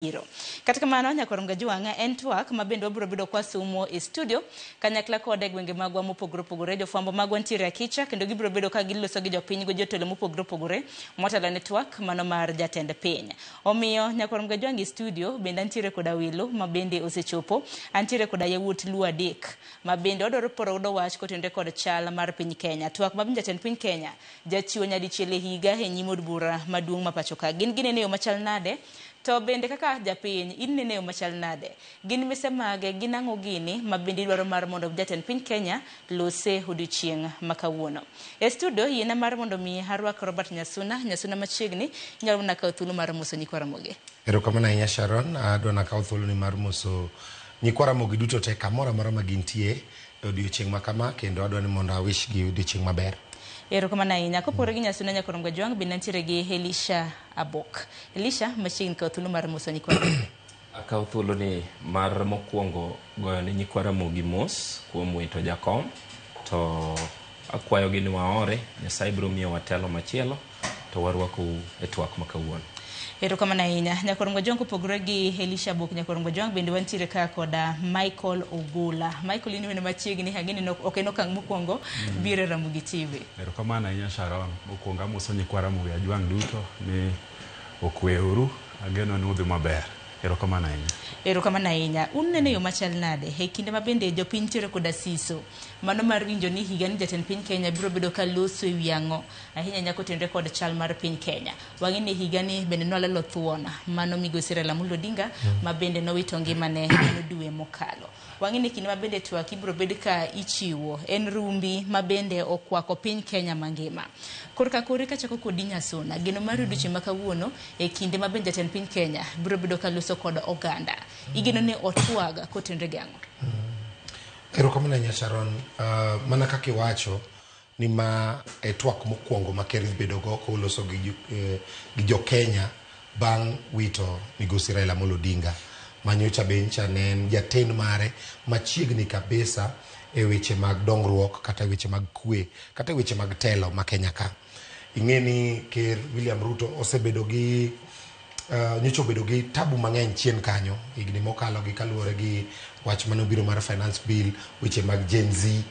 Biro. Kata kamano, Nyakwar Mgajwang' en twak ma bende wabiro bedo kwa somo e studio kanyakla kod e gwenge magwa mopogore opogore. Jofwambo magwa nitiere akicha kendo gibiro bedo ka giloso gi jopiny gi jotelo mopogore opogore motelo ne twak mano mar jatend piny. Omiyo Nyakwar Mgajwang' e studio bende antiere koda welo ma bende osechopo. Antiere koda yawuot Luo adek ma bende wadwaro poro godo wach kotenore kod chal mar piny Kenya. Twak ma jatend piny Kenya jachiwo nyadichiel e higa e nyim od bura maduong' ma pacho ka. Gin ginene yo machal nade? To bende kaka japiny, in nene yo machal nade? Gin mise mage, gin ang'o gini ma bende idwaro mar mondo jatend piny Kenya lose odiochieng' ma kawuono? E studio, yiena mar mondo mi arwak Robert Nyasuna, Nyasuna machiegni, inyalo mana kawo thuolo mar moso nyikwa Ramogi. Erokamano ahinya Sharon, adwa nakaw thuoloni mar moso nyikwa Ramogi duto te kamoro amora ma gintie e odiochieng' ma kama kendo adwa ni mondo awish gi odiochieng' maber. Erokamano ahinya. Kopogore gi Nyasuna Nyakwar Mgajwang', bende nitiere gi Elisha Abok. Elisha, machiegni kawo thuolo mar moso nyikwa Ramogi. Akawo thuoloni mar mokwongo goyo ne nyikwa Ramogi mos kuom wito jakom to akwayogi ni waore, Nyasaye biro miyowa telo machielo to warwakou e twak ma kawuono. Erokamano ahinya. Nyakwar Mgajwang' kopogore gi Elisha Abok Nyakwar Mgajwang' bende wantiere ka koda Michael Ogola. Michael in wene machiegni, ang'e ni ok en okang' mokwongo biro e Ramogi TV. Erokamano ahinya Sharon. Mokwongo amoso nyikwa Ramogi Ajwang' duto ni okweuru, ageno ni udhi maber. Erokamano ahinya. Erokamano ahinya. Un nene yo machal nade e kinde ma bende jopiny nitiere koda siso mano mar winjo ni higani jatend piny Kenya biro bedo ka loso e wi ang'o ahinya ahinya kotenore kod chal mar piny Kenya. Wang'e ni higani bende nwalalo thuon mano migosi Raila Amolo Odinga ma bende nowito ngimane mano dwe mokalo. Wang'e ni kinde ma bende twak ibiro bed ka ichiwo en rumbi ma bende okwako piny Kenya mangima. Korka kori kachako kodi Nyasuna, geno mar odiochieng' ma kawuono e kinde ma bende jatend piny Kenya biro bedo ka loso kod oganda. Igeno ni otwag kotenore gi ang'o? Erokamano ahinya Sharon. Mana kaka iwacho ni ma e twak mokwongo ma ker dhi bedogo koloso gi jo Kenya bang' wito migosi Raila Amolo Odinga ma nyocha be ncha ne en jaten mare machiegni kabisa e weche mag dongruok kata e weche mag kwe kata e weche mag telo ma Kenya ka. Ing'e ni ker William Ruto osebedo gi nyocha obedo gi tabu mang'eny chien kanyo higni mokalo gi kaluwore gi wach mane obiro mar finance bill, weche mag Gen Z.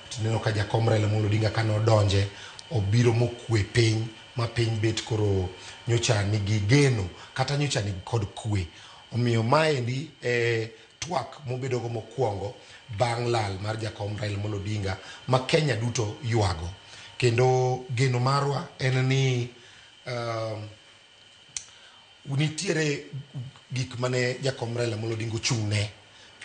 Tineno ka jakom Raila Amolo Odinga kane odonje obiro mokwe piny ma piny bet koro nyocha nigi geno kata nyocha nigi kod kwe. Omiyo maendi e twak mobedogo mokwongo bang' lal mar jakom Raila Amolo Odinga ma Kenya duto ywago. Kendo geno marwa en ni nitiere gik mane jakom Raila Amolo Odinga ochung'ne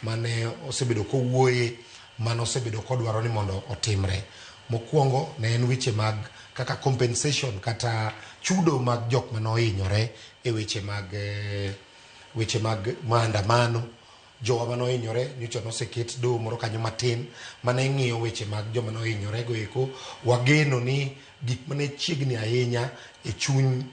mane osebedo kowuoye mane osebedo kodwaro ni mondo otimre. Mokwongo ne en weche mag kaka compensation kata chudo mag jok mane ohinyore e weche mag maandamano. Jowa mane ohinyore nyocha noseket doho moro kanyo matin mane ng'iyo weche mag joma nohinyore go eko. Wageno ni gik mane chiegni ahinya e chuny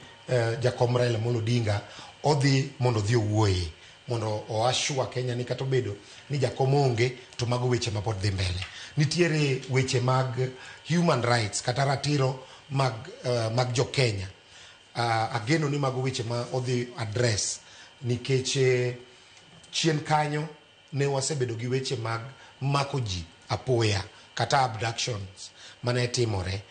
jakom Raila Amolo Odinga odhi mondo odhi owuoye mondo oashua Kenya ni kata obedo ni jakom onge to mago weche ma pod dhi mbele. Nitiere weche mag human rights kata ratiro mag jo Kenya. Ageno ni mago weche ma odhi address nikech chien kanyo ne wasebedo gi weche mag mako ji apoya kata abductions mane timore.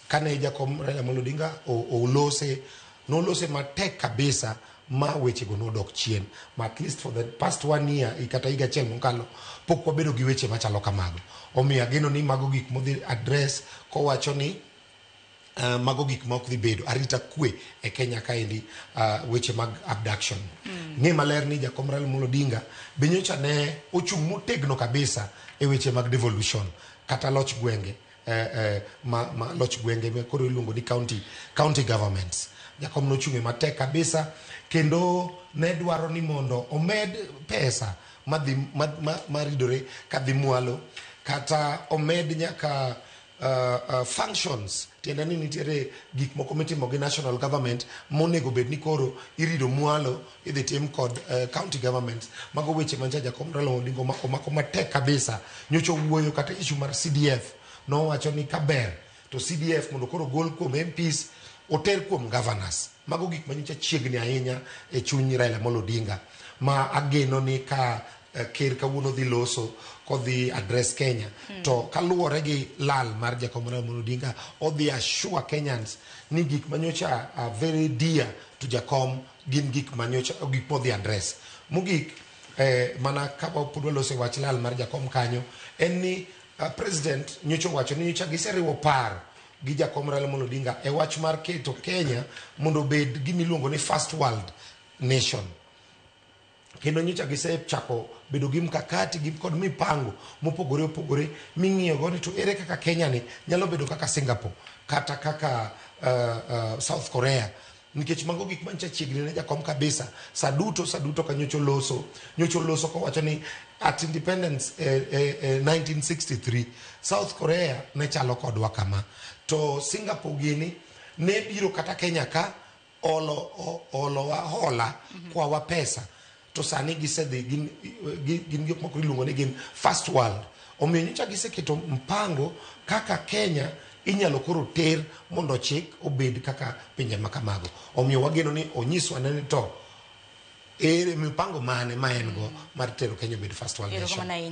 Kane jakom Raila Amolo Odinga olose, nolose matek kabisa ma wechego nodok chien. Ma at least for the past 1 year kata higa achiel mokalo pok wabedo gi weche machalo kamago. Omiyo ageno ni mago gik modhi address kowacho ni mago gik ma ok dhi bedo arita kwe e Kenya kaendi, weche mag abduction. Ng'e maler ni jakom Raila Amolo Odinga be nyocha ne ochung' motegno kabisa e weche mag devolution kata loch gwenge, ma loch gwenge ma koro iluongo ni county governments. Jakom nochung'e matek kabisa kendo ne dwaro ni mondo omed pesa madhi maridore kadhi mwalo kata omed nyaka functions. Tiende ni nitiere gik moko mitimo gi national government monego bed ni koro irido mwalo idhi tim kod county governments. Mago weche mancha jakom Raila Odinga omako matek kabisa. Nyocha owuoyo kata issue mar CDF, nowacho ni kaber to CDF mondo koro gol kuom MPs oter kuom governors. Mago gik manyocha chiegni ahinya e chuny Raila Amolo Odinga, ma ageno ni ka ker kawuono dhi loso kodhi address Kenya, to kaluwore gi lal mar Jakom Raila Amolo Odinga, odhi assure Kenyans ni gik manyocha are very dear to Jakom gin gik manyocha gik modhi address. Mogik, mana ka pod waloso e wach lal mar Jakom kanyo, en ni president nyocha owacho ni nyocha giseriwo paro gi Jakom Raila Amolo Odinga e wach mar keto Kenya mondo obed gimiluongo ni first world nation. Kendo nyocha gisechako bedo gi mkakati gi kod mipango mopogore opogore ming'iyo go ni to ere kaka Kenya ni nyalo bedo kaka Singapore kata kaka South Korea, nikech mago gik mancha chiegni ne Jakom kabisa. Sa duto sa duto ka nyocha oloso kowacho ni at independence 1963 South Korea ne chalo kodwa kama, to Singapore gini ne biro kata Kenya ka olo olowa hola kwawa pesa, to sani gisedhi gin gik moko iluongo ni gin first world. Omiyo nyocha giseketo mpango kaka Kenya inyalo koro ter mondo chik obed kaka pinje ma kamago. Omiyo wageno ni onyiswa ne ni to ere mipango mane ma en go mar tero Kenya obed first world nation. Erokamano ahinya.